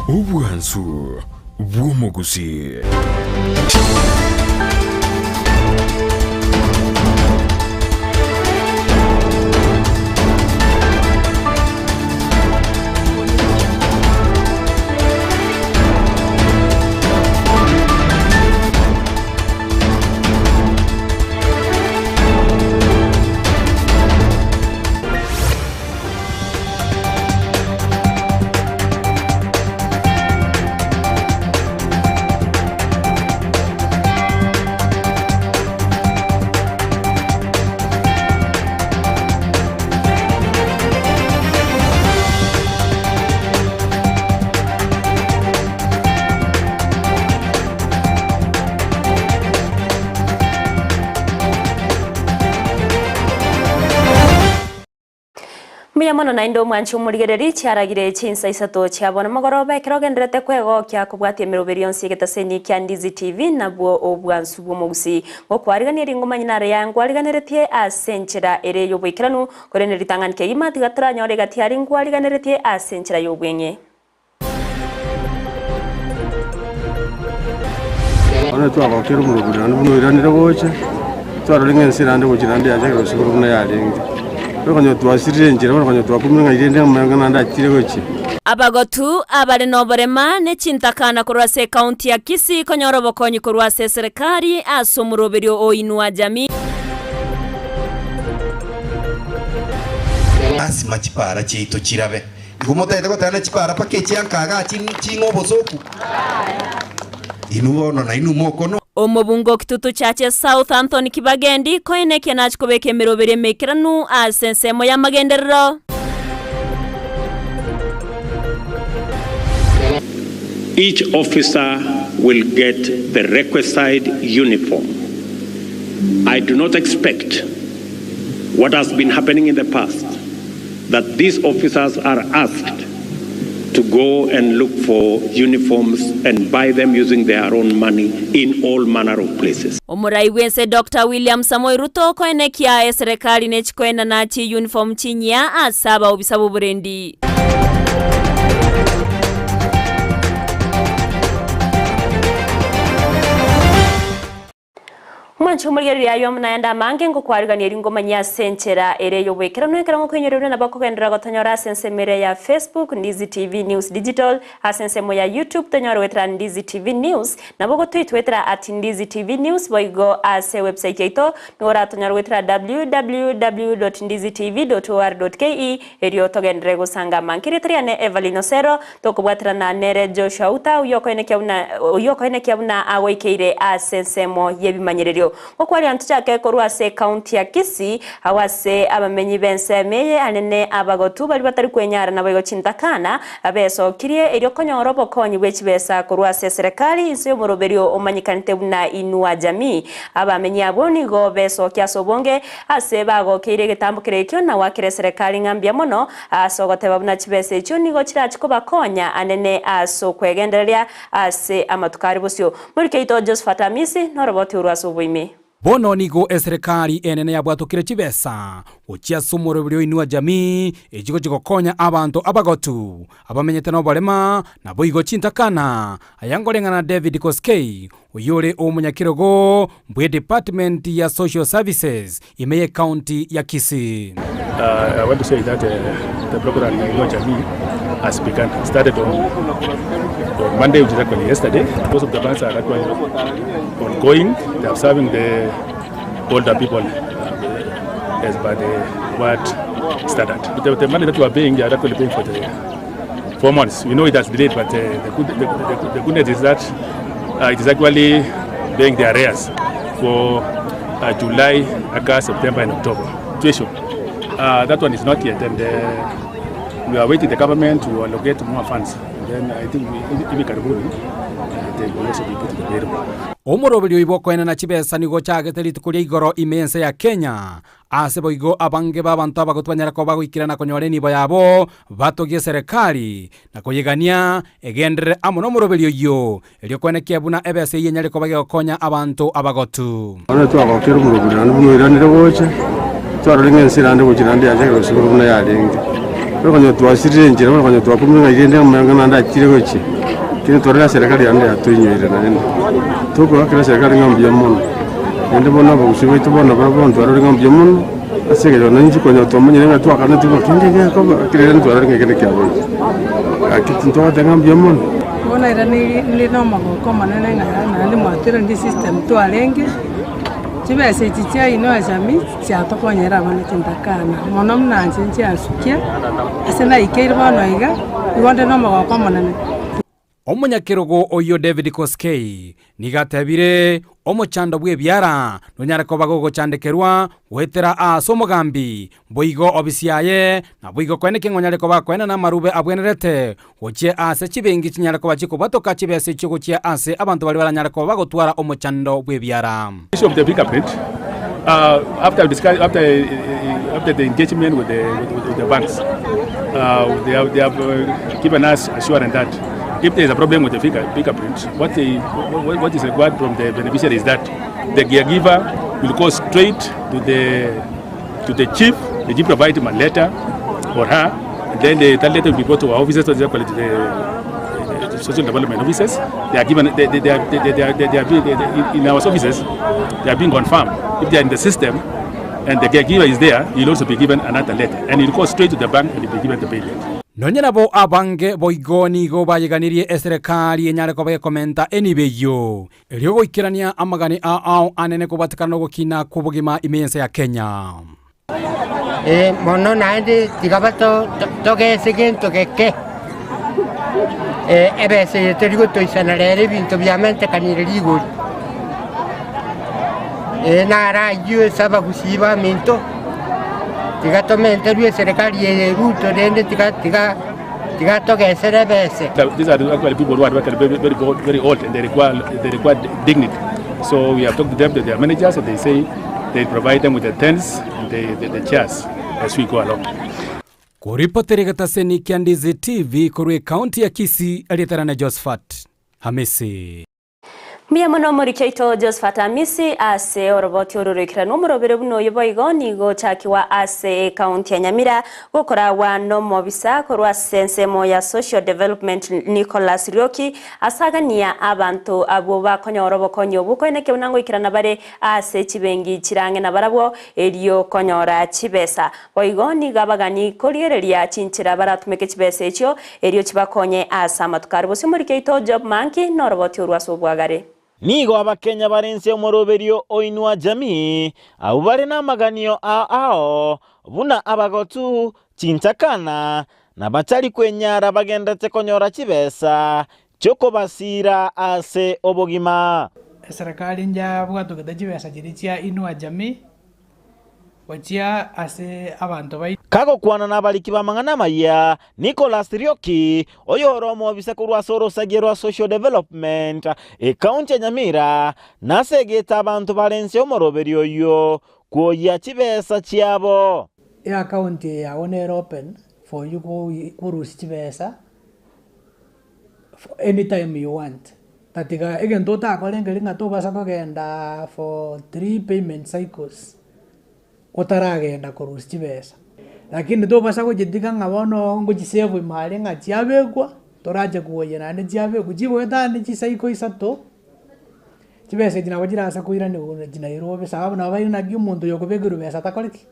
Obwansu bw'omogusii. Mbuya mono naende omwanchi omorigereria chiaragire chinsa isato chia bono mogoroba ekero ogendererete kwegokia kobwatia emeroberi yonsi y'egetaseni kia Ndizi TV nabwo obwansu bw'omogusii. Ngokwarigania ring'omanye naro yaye nkwariganeretie ase enchera ere y'oboikeranu, korende ritang'ani kegima tiga toranyore egati aria nkwariganeretie ase enchera y'obweng'e. Bono twagokera omorobiri naende buna oiranire gocha, twarorire ng'a ense naende gochia naende yachakire gosibora buna yarenge. Bono konya twasirire enchera, bono konya twakumire ng'a rende amayengo naende achire gochia. Abagotu abare noborema ne chintakana korwa ase ekaunti ya Kisii konyora obokonyi korwa ase eserekari ase omoroberio o Inua Jamii. Lasima chipaara chiaito chirabe. Igo motaete goteba ne chipaara mpaka echianka igaa ching'e obosooku? Inwe bono nainwe mokono. Omobunge o Kitutu Church South Anthony Kibagendi koenekia nachie kobeka emeroberi emeikeranu ase ensemo y'amagenderero. Each officer will get the requisite uniform. I do not expect what has been happening in the past that these officers are asked to go and look for uniforms and buy them using their own money in all manner of places. Omorai bw'ense Doctor William Samoei Ruto koenekia eserekari nechikoenana chi uniform chinyia ase abaobisa b'oborendi. Omwanche omorigereria ayio amo nayande amange, ngokwarigania erio ngomanyie ase enchera ere ey'oboikeranu ekero ngokoinyoria buna nabo okogenderera gotonyora ase ensemo ere ya Facebook, Ndizi TV News Digital, ase ensemo ya YouTube tonyore goetera Ndizi TV News, nabo ogotoitwetera at Ndizi TV News boigo ase ewebsite yaito nigo oratonyore goetera www.ndizitv.or.ke Erio togenderere gosanga amange. Erieta riane Evelyn Osero, tokobwaterana nere Joshua Uta, oyio okoenekia buna oyio okoenekia buna agoikeire ase ensemo y'ebimanyererio. Gokwaria ntochake korwa ase ecounty ya Kisii, agwo ase abamenyi b'ensemo eye anene abagotu baria batari kwenyara naboigo chintakana besokirie erio konyora obokonyi bwe chibesa korwa ase eserekari inse y'omoroberio omanyekanete buna Inua Jamii. Abamenyi abwo nigo besokia ase obonge Ase bagokeire egetambo keria ekio na goakera eserekari ng'a mbuya mono ase ogoteba buna chibesa echio nigo chirache kobakonya anene ase okwegendereria ase amatuko are bosio. Morike oito Josephat Amisi noroboti orwo ase oboime. Bono nigo eserekari enene yabwatokire chibesa gochia ase omoroberi o Inua Jamii echi gochia gokonya abanto abagotu, abamenyete noborema, naboigo chintakana. Aya nkoreng'ana na David Koskei, Oyore omonyakerogo bw'edepartment ya Social Services ime y'ecounty ya Kisii. I want to say that the program ya Inua Jamii has begun. It started on, on Monday, which is actually yesterday. Most of the banks are actually ongoing. They are serving the older people uh, as per the what standard. The, the money that we are paying, they are actually paying for the 4 months. We know it has delayed, but uh, the, good, the, the, the goodness is that uh, it is actually paying the arrears for uh, July, August, September, and October. Situation. Uh, that one is not yet, and uh, we are waiting the government to allocate more funds. And then I think we, hivi karibuni uh, they will also be put in the payroll. Omoroberi oyo bw'okoenana chibesa nigo ochagete rituko ria igoro ime y'ense ya Kenya. Ase boigo abange b'abanto abagotu banyare koba bagoikera na konyora enibo yabo, batogie eserekari, na koyegania egenderere amo nomoroberi oyio, erio koenekia buna ebesa eyio enyare koba gegokonya abanto abagotu. Bono twagokera omoroberi naende buna oiranire gocha, twarorire ng'a ense naende gochia naende yachakire gosibora buna yarenge. Bono konya twasirire enchera, bono konya twakumire ng'a rende amayengo naende achire gochia. Lakini twarora eserekari yaende yatoinyoire naende. Tokoakera eserekari ng'a mbuya mono, naende bono abagusii baito bono barabwo bono twarorire ng'a mbuya mono, ase eng'encho nainche konya twamanyire ng'a twakaneti ng'a kende gekoba, lakini rende twarorire ng'a ekende kiabeire. Gaki tintogoteba ng'a mbuya mono. Bono ere ninde nomogoko omonene ng'a naende mwatoiranire esystem twarenge, chibesa echi chia Inua Jamii chiatokonyera abana chintakana, mono buna inche nchiasukia, ase naikeire bono iga, igo nde nomogoko omonene. Omonyakerogo oyio David Koskei nigo atebire, Omochando bw'ebiara nonyare koba gogochandekerwa goetera aase omogambi, boigo obisi yaye, naboigo koene ki ng'onyare koba koenana amarube abwenerete gochia aase chibengi chinyare koba chikobwatoka chibesa echio gochia ase abanto baria baranyare koba bagotwara omochando bw'ebiara. Issue of the fingerprint uh, after discuss, after uh, after the engagement with the with, with the banks uh, they have, they have uh, given us assurance that if there is a problem with the finger, fingerprint what they what, what is required from the beneficiary is that the caregiver will go straight to the to the chief the chief provide him a letter or her and then the, that letter will be brought to our offices to the, the social development officers they are given they, they, they are, they, they are, they, they are being, they, they, in our offices they are being confirmed if they are in the system and the caregiver is there he'll also be given another letter and he'll go straight to the bank and he'll be given the payment Nonya nabo abange boigo nigo bayeganirie eserekari enyare koba gekomenta enibo eyio, erio goikerania amagani ao ao anene kobwatekana nogokina kw'obogima ime y'ense ya Kenya. Ee, mono naende tiga togese gento geke, ebesa eye teri gotoisana rero ebinto biamentekanire rigori. Ee, naro ayio ase abagusii baminto, tiga tomenterwe eserekari eye Ruto rende tiga tiga tiga togesere ebese. These are actually people who are very, very, very old and they require, they require dignity. So we have talked to them, to their managers, and they say they provide them with the tents and the, the, the chairs as we go along. Koripotera egetaseni kia Ndizi TV korwa ekaunti ya Kisii, erieta riane Josephat Hamisi. Mbuya mono omoriki oito Josephat Amisi ase oroboti oro roikeranu omorobere buna oyo boigo nigo ochakigwa ase ekaunti ya Nyamira gokoragwa nomobisa korwa ase ensemo ya Social Development Nicholas Rioki Asagania abanto abwo bakonyora obokonyi obwo koeneke buna ngoikerana bare ase chibengi chire ang'e nabarabwo, erio konyora chibesa. Boigo nigo abagani korigereria chinchera baratumeke chibesa echio, erio chibakonye ase amatuko are bosio. Omoriki oito Job Manki noroboti orwo ase obwagare. Nigo Abakenya bare inse y'omoroberio o Inua Jamii, abwo bare namaganio ao ao, buna abagotu, chintakana, na batari kwenyara bagenderete konyora chibesa chi'okobasiira ase obogima. Eserekari njabwatogete chibesa chiria chia Inua Jamii gochia ase abanto baito. Kagokwana nabariki b'amang'ana amayia, Nicholas Rioki, oyore omobisa korwa ase orosagia rwa Social Development, ekaunti ya Nyamira, nasegete abanto bare inse y'omoroberi oyio kwoyia chibesa chiabo. Eaccount eye yago nere open for you korusia chibesa anytime you want, tatiga egento otakore nkeri ng'a tobasa kogenda for three payment cycles otaragenda korusia chibesa. Lakini tobasa gochitiga ng'a bono ngochi save ime aria ng'a chiabekwa, torache koyia naende chiabekwa, chigoetania chicycle isato. Chibesa echi nabo chirase koiranigwa gochia Nairobi sababu nabo baire naki omonto oyo okobekerwa besa takore ki?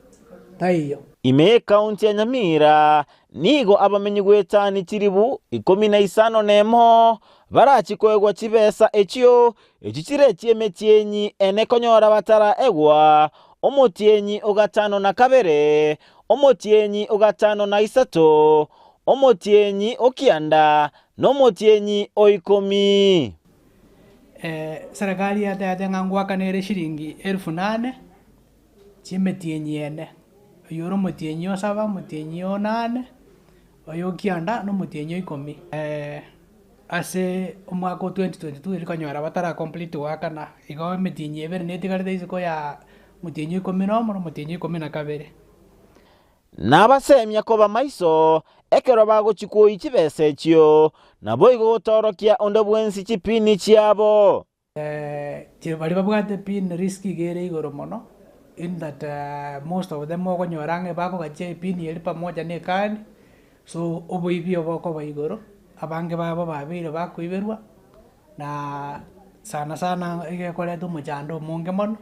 Taiyo. Ime y'ekaunti ya Nyamira nigo abamenyi goetania chilifu ikomi na isano nemo barachi koegwa chibesa echio, echio chire chi'emetienyi ene konyora bataraegwa, omotienyi o gatano na kabere, omotienyi o gatano na isato, omotienyi o kianda, na omotienyi o ikomi. Serikali yatebete ng'a ngoakana ere shilingi elfu nane, chi'emetienyi ene, oyio ore omotienyi o saba, omotienyi o nane, oyo o kianda, na omotienyi o ikomi. Ase omwaka o 2022 eri konyora batara complete goakana, igo emetienyi ebere netigarete isiko ya omotienyi o ikomi na omo na omotienyi o ikomi na kabere. Nabasemia koba maiso ekero bagochia kwoyia chibesa echio, naboigo gotoorokia onde bwensi chipini chiabo. Baria babwate pin risk iga ere igoro mono, in that most of them okonyora ng'a bakogachia epin eria pamoja na ekadi, so oboibi obo okoba igoro. Abange babo babeire bakoiberwa, na sana sana iga ekoreta omochando omonge mono,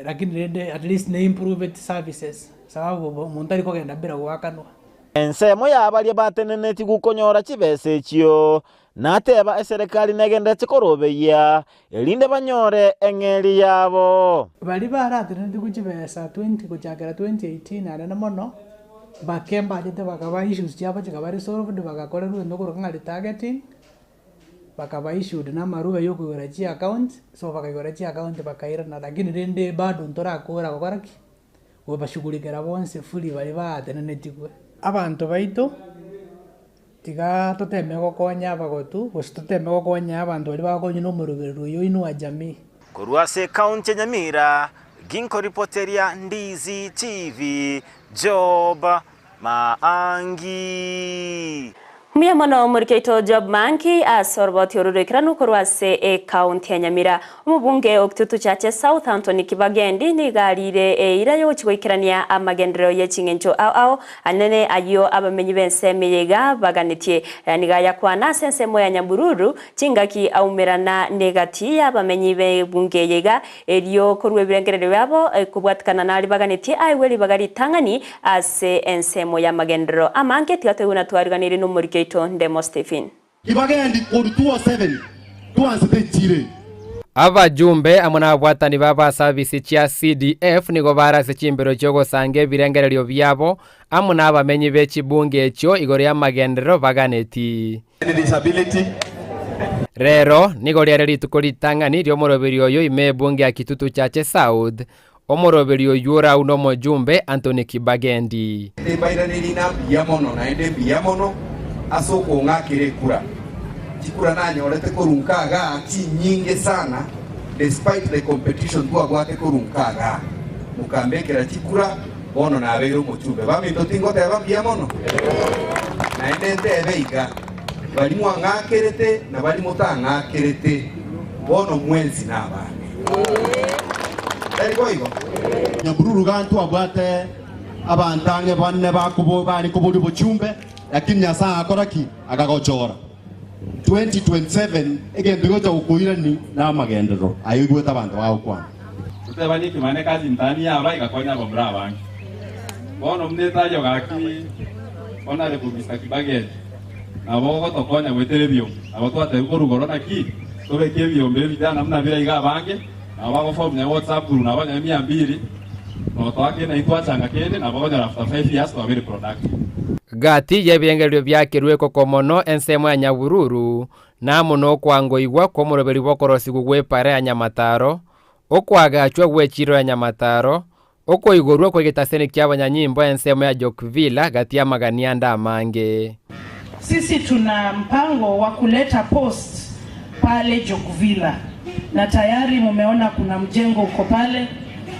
lakini rende at least ne improveti services sababu omonto tari kogenda bila goakanwa. Ensemo ya baria batenenetie gokonyora chibesa echio, nateba eserekari negenderete korobeyia, erinde banyore eng'eria yabo. Baria baratenenetigwe chibesa 20 gochakera 2018 anene mono, bake mbachete bakaba issues chiabo chikaba resolved bagakorerwa egento okoroka ng'a retargeting, bakaba issued na amarube ya okoigora chiaccount, so bakaigora chiaccount bakairana lakini rende bado ntorakora gokora ki? Gobashughulikera bonsi fully baria baatenenetigwe. Abanto baito, tiga toteme gokonya abagotu, gose toteme gokonya abanto baria bagokonywa na omorobererio oyo Inua Jamii. Korwa ase ekaunti ya Nyamira, ginkoripoteria Ndizi TV, Job Maangi. Mbuya mono omoriki oito Job Maangi ase oroboti oru roikeranu korwa ase ecounty ya Nyamira. Omobunge o Kitutu Chache South Anthony Kibagendi nigo arire eira yogochia goikerania amagenderero ye ching'encho ao ao anene ayio abamenyi b'ensemo eye iga baganetie. Aya nigo ayakwana ase ensemo ya Nyabururu chingaki aumerana negati y'abamenyi b'ebunge eye iga Erio korwa ebirengererio biabo kobwatikana naria baganetie aegwe ribaga ritang'ani ase ensemo y'amagenderero amange, tiga toigwe na twariganirie nomoriki oito Ndemo Stephen. Kibagendi korwa 207 twansete enchiri. Abajumbe amo nababwatani b'abasabisi chia CDF nigo bare ase chimbero chi'ogosanga ebirengererio biabo amo nabamenyi be chibunge echio igoro y'amagenderero baganeti. Rero nigo riare rituko ritang'ani ri'omoroberi oyo ime ebunge ya Kitutu Chache South, omoroberi oyio oraune omojumbe Anthony Kibagendi. Timbairaneria ng'a mbuya mono, naende mbuya mono ase okong'akera ekura. Chikura nanyorete korwa nka igaa chinyinge sana despite the competition twabwate korwa nka igaa. Mokambekera chikura. Bono nabeire omochumbe. Baminto tingoteba mbuya mono? Naende ntebe iga, baria mwang'akerete na baria motang'akerete, bono mwensi nabane. Tari boigo? Nyabururu iga ntwabwate abanto ang'e bane bakobo bare koboria obochumbe, lakini Nyasae agakora ki? Akagochora. 2027 egento gegocha gokoirani namagenderero aye oigwete abanto bagokwana. Totebanie ekemana ekasi ntani yaba igakonya abamura abange. Bono buna etari gaki Honourable Mister Kibageni nabo ogotokonya goetera ebiombe. Nabo twatebiwa korwa igoro naki tobeke ebiombe ebijana buna bire iga abange nabo bagoform nyaye WhatsApp group nabo nyaye mia mbili notoa kende naintwe twachanga kende nabo okonyora after 5 years twabeire productive. Gati y'ebirengererio biakerwe ekoko mono ensemo ya Nyabururu, na amo nokwangoigwa kw'omoroberi bw'okorosigwa gw'epara ya Nyamataro, okoagachwa gw'echiiro ya Nyamataro, okoigorwa kw'egetaseni ki'abanyanyimbo ensemo ya Jokvila gati y'amagani ande amange. Sisi tuna mpango wa kuleta post pale Jokvila na tayari mumeona kuna mjengo uko pale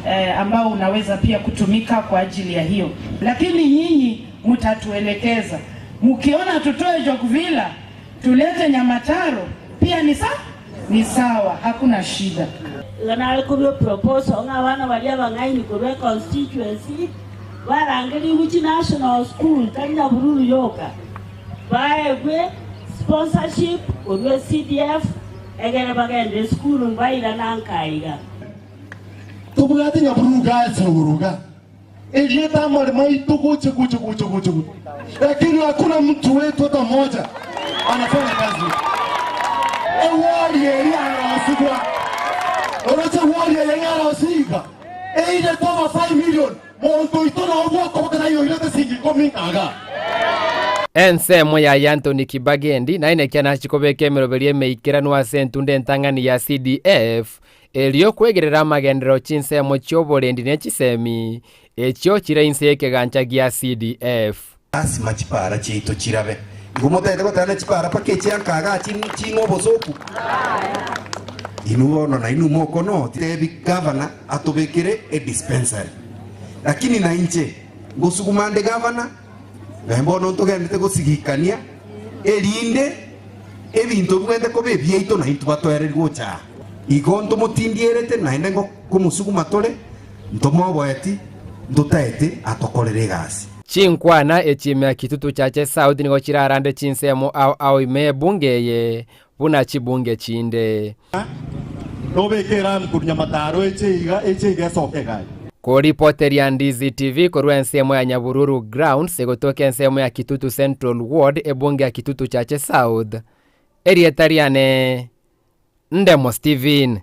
eh, ambao unaweza pia kutumika kwa ajili ya hiyo, lakini nyinyi mtatuelekeza. Mkiona tutoe Jokvila tulete Nyamataro pia ni sawa, ni sawa, hakuna shida. Iga nare korua eproposal ng'a abana baria abang'aini korwa econstituency barangerigwe chinational school tari Nyabururu yoka, baegwe sponsorship korwa eCDF egere bagende esukuru mbairana nka iga. Tobwate Nyabururu iga ase rogoro iga, erieta amaremo aito gocha gocha gocha gocha gocha, lakini hakuna mtu wetu hata mmoja anafanya kazi. Ewori eria yarosigwa, oroche ewori eye yarosigwa iga, eirete over 5 million, monto oito nabo bwokoboka nayoirete siringi ikomi iga. Ensemo yaye Anthony Kibagendi naenekia nachie kobeka emeroberio emeikeranu ase entunda entang'ani ya CDF erio kwegerera amagenderero chinsemo chi'oborendi ne chisemi echio chire inse y'ekegancha gia CDF. Lasima chipaara chiaito chirabe. Igo motaete goteba ne chipaara mpaka echianka igaa ching'e obosoku? Inwe bono nainwe mokono tebi gavana atobekere edispensary. Lakini nainche ngosuguma nde gavana, naye bono ntogenderete gosigikania erinde ebinto bigwente koba ebiaito naintwe batoererie gocha aa. Igo ntomotindierete naende ngomosuguma tore, ntomoboeti, ntotaete atokorere egasi. Chinkwana echi ime ya Kitutu Chache South nigo chirarande chinsemo ao ao ime y'ebunge eye buna chibunge chinde. Nobeke eramu korwa nyamataro eche iga, eche iga esoke iga. Koripoteria Ndizi TV korwa ensemo ya Nyabururu Grounds egotoka ensemo ya Kitutu Central Ward ebunge ya Kitutu Chache South. Erieta riane Ndemo Stephen.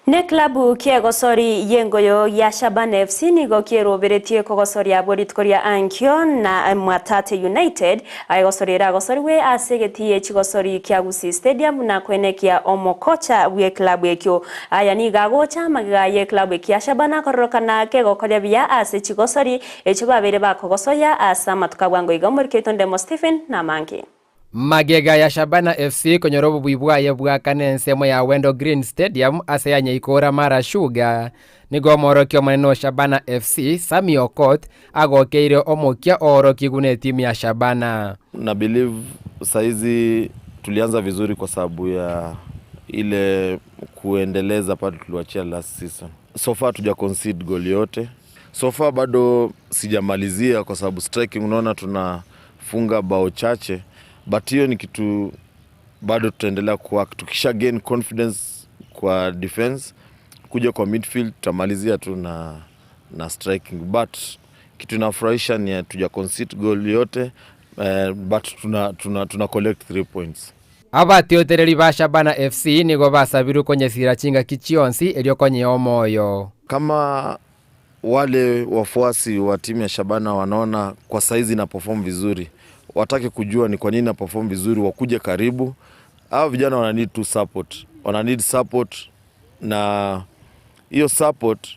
Neklabu ki'egosori y'engoyo ya Shabana FC nigo kieroberetie kogosoria abwo rituko ria ankio na Mwatate United. Egosori eragosorigwe ase egetii echigosori kia Gusii Stadium na koenekia omokocha bw'eklabu ekio. Aya nigo agocha amagega y'eklabu ekia Shabana kororokana kegokoria buya ase chigosori echio babeire bakogosoya ase amatuko a bwango iga. Omoriki oito Ndemo Stephen namange. Magega ya Shabana FC konyora obobui bwaye bwa kane ensemo ya Wendo Green Stadium ase yanyeikora Mara Sugar, nigo omoorokia omonene o Shabana FC, Sammy Okoth, agokeire omokia oorokigwe netimu ya Shabana. Na believe saizi tulianza vizuri kwa sababu ya ile kuendeleza pale tuliwachia last season. So far tuja concede goal yote. So far bado sijamalizia kwa sababu striking unaona tunafunga bao chache, but hiyo ni kitu bado tutaendelea kuwork. Tukisha gain confidence kwa defense, kuja kwa midfield tutamalizia tu na, na striking but kitu inafurahisha ni hatuja concede goal yote eh, but tuna, tuna, tuna collect 3 points. Abatiotereri ba Shabana FC nigo basabirwe konyesira chingaki chionsi erio konyea omoyo. Kama wale wafuasi wa timu ya Shabana wanaona kwa saizi na perform vizuri, watake kujua ni kwa nini na perform vizuri, wakuje karibu. Hao vijana wana need to support, wana need support, na hiyo support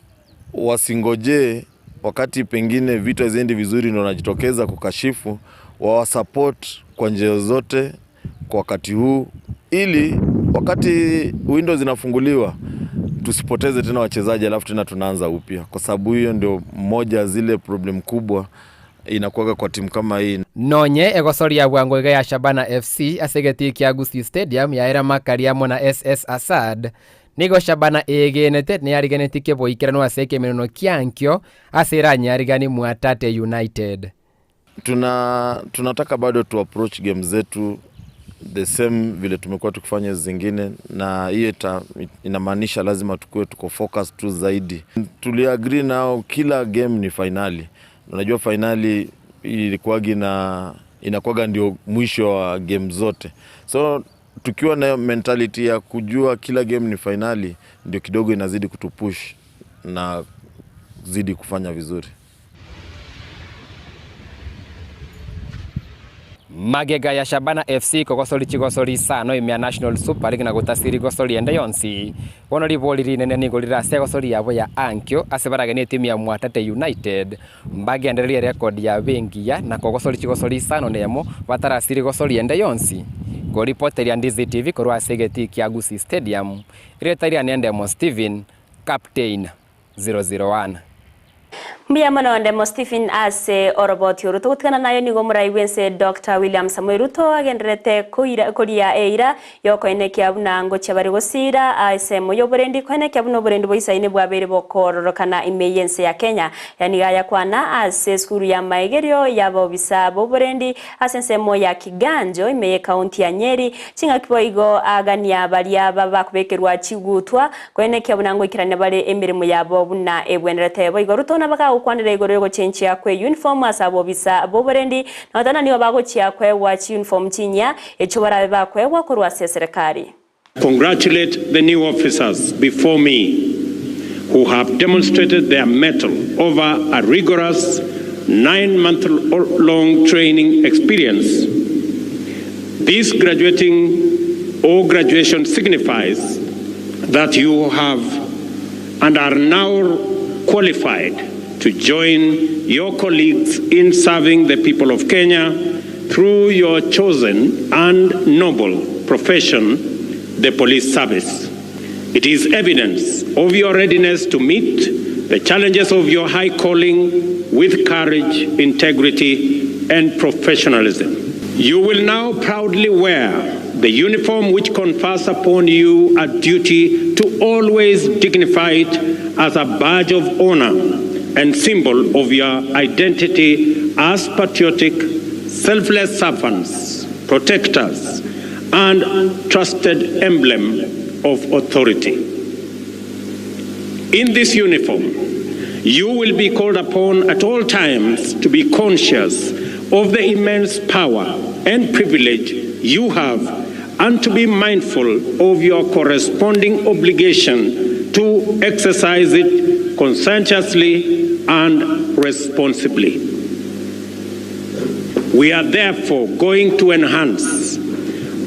wasingojee wakati pengine vitu haziendi vizuri ndio wanajitokeza kukashifu. Wawasupport kwa njia zote kwa wakati huu, ili wakati windows zinafunguliwa tusipoteze tena wachezaji alafu tena tunaanza upya, kwa sababu hiyo ndio moja zile problem kubwa inakuwaga kwa timu kama hii. Nonye egosoria bwango iga ya Shabana FC ase egetii kia Gusii Stadium yaera makari amo na SS Assad, nigo Shabana eegenete neyarigenetie keboikeranu ase ekemeneno kiankio ase eranyarigani Mwatate United. Tuna, tunataka bado tu approach game zetu the same vile tumekuwa tukifanya hizi zingine, na hiyo inamaanisha lazima tukue tuko focus tu zaidi. Tuliagree nao kila game ni finali. Unajua finali ilikuwagi na inakuwaga ndio mwisho wa game zote, so tukiwa na mentality ya kujua kila game ni finali, ndio kidogo inazidi kutupush na zidi kufanya vizuri. Magega ya Shabana FC kogosori chigosori isano ime ya National Super League na gotasiri gosori ende yonsi, bono ribori rinene nigo rire ase egosori yabo ya ankio ase baragenie etimu ya Mwatate United mbagendererie erekodi yabo engiya na kogosori chigosori isano na emo batarasiri gosori ende yonsi. Koripoteria Ndizi TV korwa ase egetii kia Gusii Stadium, erieta riane Ndemo Stephen, Captain 001. Mbuya mono Ndemo Stephen ase oroboti oro. Togotigana nayo nigo omorai bw'ense Doctor William Samoei Ruto agendererete koira koria eira yokoenekia buna ngochia bare gosiira esemo y'oborendi koenekia buna oborendi boisaine bwabeire bokororokana ime y'ense ya Kenya. Aya nigo ayakwana ase esukuru y'amaegerio y'abaobisa b'oborendi ase ensemo ya Kiganjo ime y'ekaunti ya Nyeri. Ching'aki boigo agania baria bakobekerwa chigutwa Koenekia buna ngoikerania bare emeremo yabo buna ebwenerete. Boigo Ruto nabagagokwanera igoro y'ogochenchia kwe uniform ase abobisa b'oborendi, na gotana nigo bagochia koegwa chiuniform chinyia, echio barabe bakoegwa korwa ase eserekari. Congratulate the new officers before me who have demonstrated their mettle over a rigorous 9-month-long training experience. This graduating or graduation signifies that you have and are now qualified to join your colleagues in serving the people of Kenya through your chosen and noble profession, the police service. It is evidence of your readiness to meet the challenges of your high calling with courage, integrity, and professionalism. You will now proudly wear the uniform which confers upon you a duty to always dignify it as a badge of honor and symbol of your identity as patriotic, selfless servants, protectors, and trusted emblem of authority. In this uniform, you will be called upon at all times to be conscious of the immense power and privilege you have and to be mindful of your corresponding obligation to exercise it conscientiously and responsibly. We are therefore going to enhance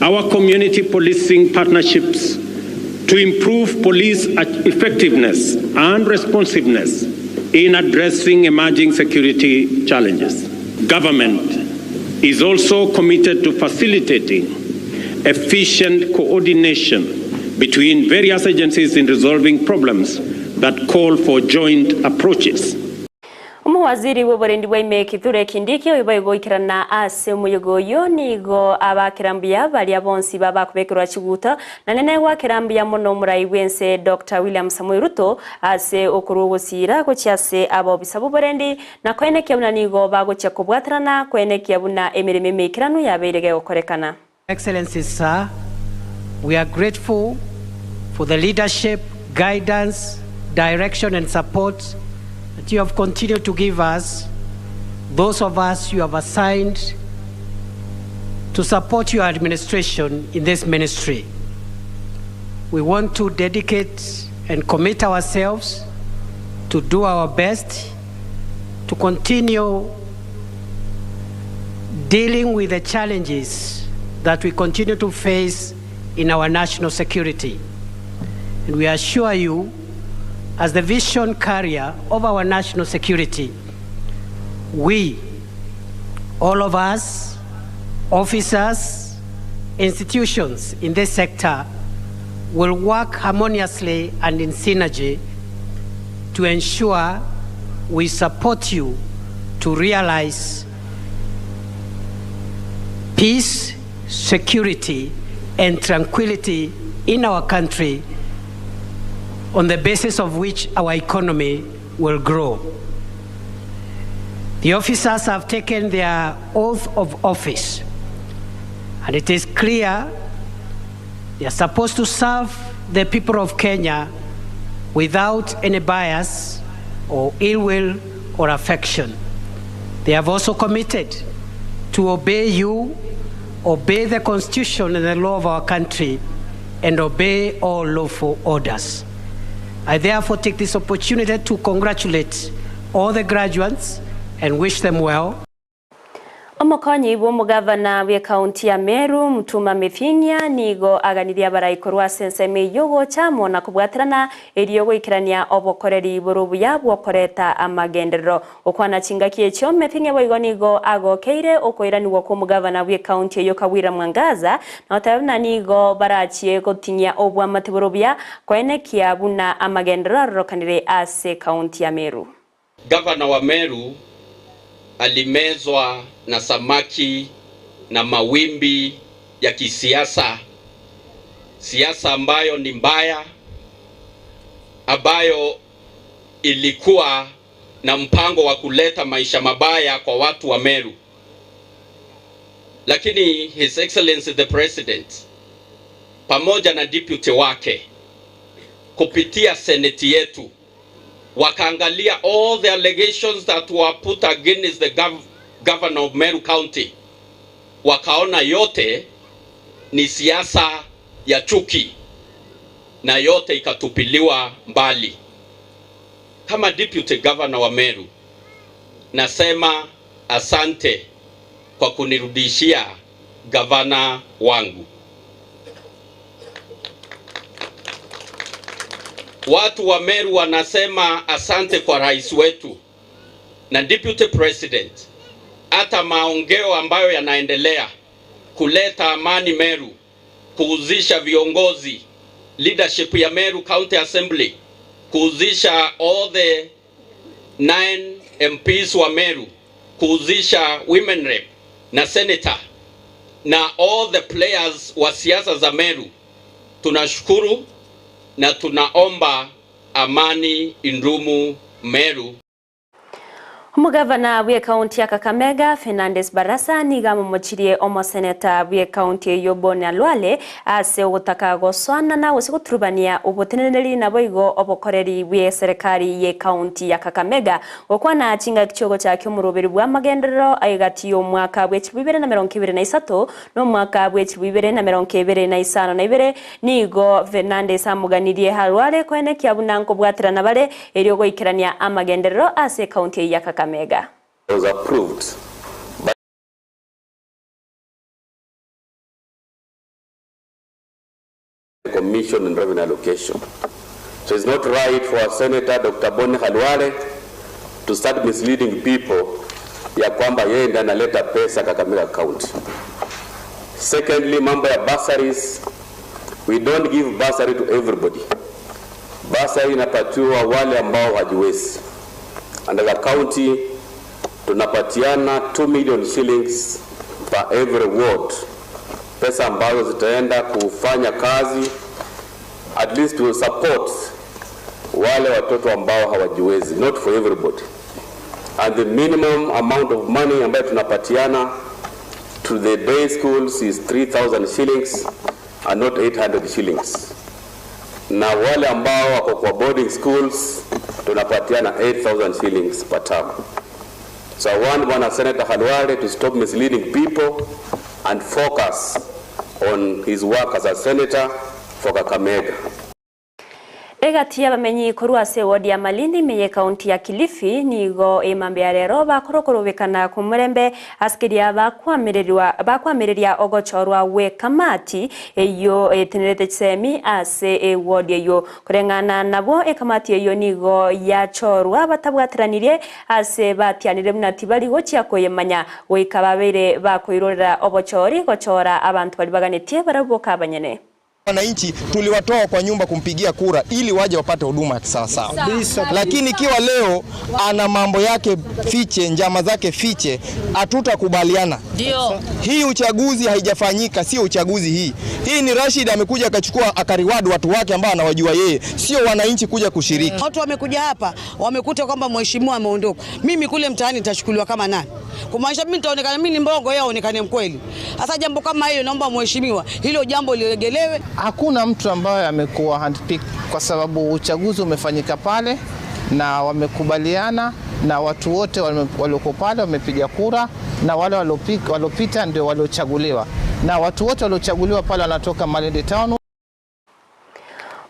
our community policing partnerships to improve police effectiveness and responsiveness in addressing emerging security challenges. Government is also committed to facilitating efficient coordination between various agencies in resolving problems that call for joint approaches. Omowaziri bw'oborendi bwa ime Kithure Kindiki oyo boigo goikerana ase omoyega oyio nigo abakera mbuya baria bonsi babakobekerwa chiguta naende negoakera mbuya mono omorai bw'ense Doctor William Samoei Ruto ase okorwa ogosiira gochia ase abobisa b'oborendi na koenekia buna nigo bagochia kobwaterana koenekia buna emeremo emeikeranu yabeire gegokorekana. Excellency Sir, we are grateful for the leadership, guidance, direction and support that you have continued to give us, those of us you have assigned to support your administration in this ministry. We want to dedicate and commit ourselves to do our best to continue dealing with the challenges that we continue to face in our national security. And we assure you, as the vision carrier of our national security, we, all of us, officers, institutions in this sector, will work harmoniously and in synergy to ensure we support you to realize peace, security, and tranquility in our country on the basis of which our economy will grow. The officers have taken their oath of office, and it is clear they are supposed to serve the people of Kenya without any bias or ill will or affection. They have also committed to obey you, obey the constitution and the law of our country, and obey all lawful orders. I therefore take this opportunity to congratulate all the graduates and wish them well. Omokonyi bw'omogavana bw'ekaunti ya Meru, Mutuma Mithing'ia, nigo aganirie abarai korwa ase ensemo eyio gocha amo na kobwaterana erio goikerania obokoreri bore obuya bw'okoreta amagenderero. Gokwana chingaki echio, Mething'ia boigo nigo agokeire okoiranigwa kw'omogavana bw'ekaunti eyio Kawira Mwangaza na goteba buna nigo barachie gotinyia obwamate bore obuya koenekia buna amagenderero arorokanire ase ekaunti ya Meru. Gavana wa Meru alimezwa na samaki na mawimbi ya kisiasa, siasa ambayo ni mbaya, ambayo ilikuwa na mpango wa kuleta maisha mabaya kwa watu wa Meru. Lakini His Excellency the President pamoja na deputy wake kupitia seneti yetu wakaangalia all the allegations that were put against the gov governor of Meru County, wakaona yote ni siasa ya chuki na yote ikatupiliwa mbali. Kama deputy governor wa Meru nasema asante kwa kunirudishia gavana wangu. Watu wa Meru wanasema asante kwa rais wetu na deputy president. Hata maongeo ambayo yanaendelea kuleta amani Meru, kuhusisha viongozi leadership ya Meru County Assembly, kuhusisha all the 9 MPs wa Meru, kuhusisha women rep na senator na all the players wa siasa za Meru. Tunashukuru na tunaomba amani indumu Meru. Omogavana bw'ekaunti ya Kakamega, Fernandes Barasa nigo amomochirie omoseneta bw'ekaunti eyio Boni Khalwale ase ogotaka gosoanana gose goturubania oboteneneri naboigo obokoreri bw'eserekari y'ekaunti ya Kakamega gokwana chingaki chiogochakia omoroberi bw'amagenderero egati y'omwaka bw'echilifu ibere na merongo ebere na isato Nomwaka bw'echilifu ibere na merongo ebere na isano na ibere, nigo Fernandes amoganirie Khalwale koenekia buna nkobwaterana bare erio goikerania amagenderero ase ekaunti eyio ya Kakamega. Was approved by the Commission on Revenue Allocation. So it's not right for a Senator Dr. Boni Khalwale to start misleading people ya kwamba yeye ndiye analeta pesa Kakamega County. Secondly, mambo ya bursaries, we don't give bursary to everybody. Bursary inapatiwa wale ambao hajiwezi. And as a county tunapatiana 2 million shillings per every ward, pesa ambazo zitaenda kufanya kazi at least to support wale watoto ambao hawajiwezi, not for everybody. And the minimum amount of money ambayo tunapatiana to the day schools is 3000 shillings and not 800 shillings. Na wale ambao wako kwa boarding schools tunapatiana 8000 shillings per term. So I want Bwana Senator Khalwale to stop misleading people and focus on his work as a senator for Kakamega. Egati y'abamenyi korwa ase ewodi ya Malindi ime y'ekaunti ya Kilifi nigo emambia ya rero bakorokorobekana kw'omorembe ase keria bakwamererwa bakwamereria ogochorwa gw'ekamati eyio etenerete chisemi ase ewodi eyio. Koreng'ana nabwo ekamati eyio nigo yachorwa batabwateranirie ase batianire buna tibari gochia koyemanya goika babeire bakoirorera obochori gochora abanto baria baganetie barabwo boka abanyene. Wananchi tuliwatoa kwa nyumba kumpigia kura ili waje wapate huduma ya kisawasawa, lakini ikiwa leo ana mambo yake fiche, njama zake fiche, hatutakubaliana. Ndio. Hii uchaguzi haijafanyika, sio uchaguzi hii. Hii ni Rashid amekuja akachukua akariward watu wake ambao anawajua yeye, sio wananchi kuja kushiriki. Watu wamekuja hapa wamekuta kwamba mheshimiwa ameondoka. Mimi kule mtaani nitachukuliwa kama nani? Kumaanisha mimi nitaonekana mimi ni mbongo, yeye aonekane mkweli. Sasa jambo kama hilo, naomba mheshimiwa hilo jambo liregelewe. Hakuna mtu ambaye amekuwa handpicked kwa sababu uchaguzi umefanyika pale na wamekubaliana na watu wote walioko pale wamepiga kura na wale waliopita ndio waliochaguliwa, na watu wote waliochaguliwa pale wanatoka Malindi Town.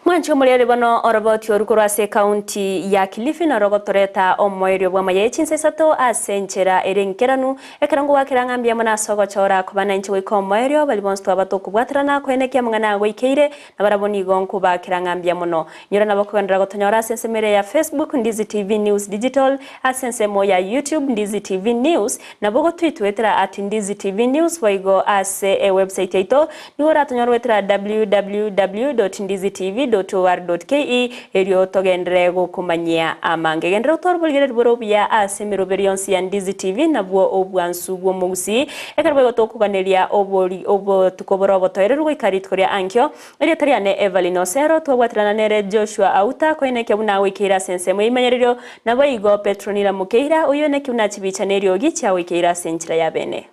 Mwanche omoriere bono oroboti oru korwa ase ekaunti ya Kilifi noro gotoreta omoerio bw'amaya ye chinsa isato ase enchera ere enkeranu ekero ngowakera ng'a mbuya mono ase ogochora koba nainche goika omoerio baria bonsi twaba tokobwaterana koenekia amang'ana agoikeire na barabwo nigo nkobakera ng'a mbuya mono. Inyora nabo kogenderera gotonyora ase ensemo ere ya Facebook Ndizi TV News Digital ase ensemo ya YouTube Ndizi TV News nabo gotwitwetera at Ndizi TV News boigo ase ewebsite yaito Nigo oratonyore goetera www.ndizitv.or.ke erio togenderere gokomanyia amange. Genderera gotwara oborigereria bore obuya ase emeroberi yonsi ya Ndizi TV nabwo obwansu bw'omogusii. Ekero boigo tokoganeria obori obotuko bore obotoereru goika rituko ria ankio. Erieta riane Evelyn Osero twabwaterana nere Joshua Auta koenekia buna agoikeire ase ensemo y'eimenyererio naboigo Petronila Mukeira oyo neki buna chibicha neriogi chiagoikeire ase enchera ya bene.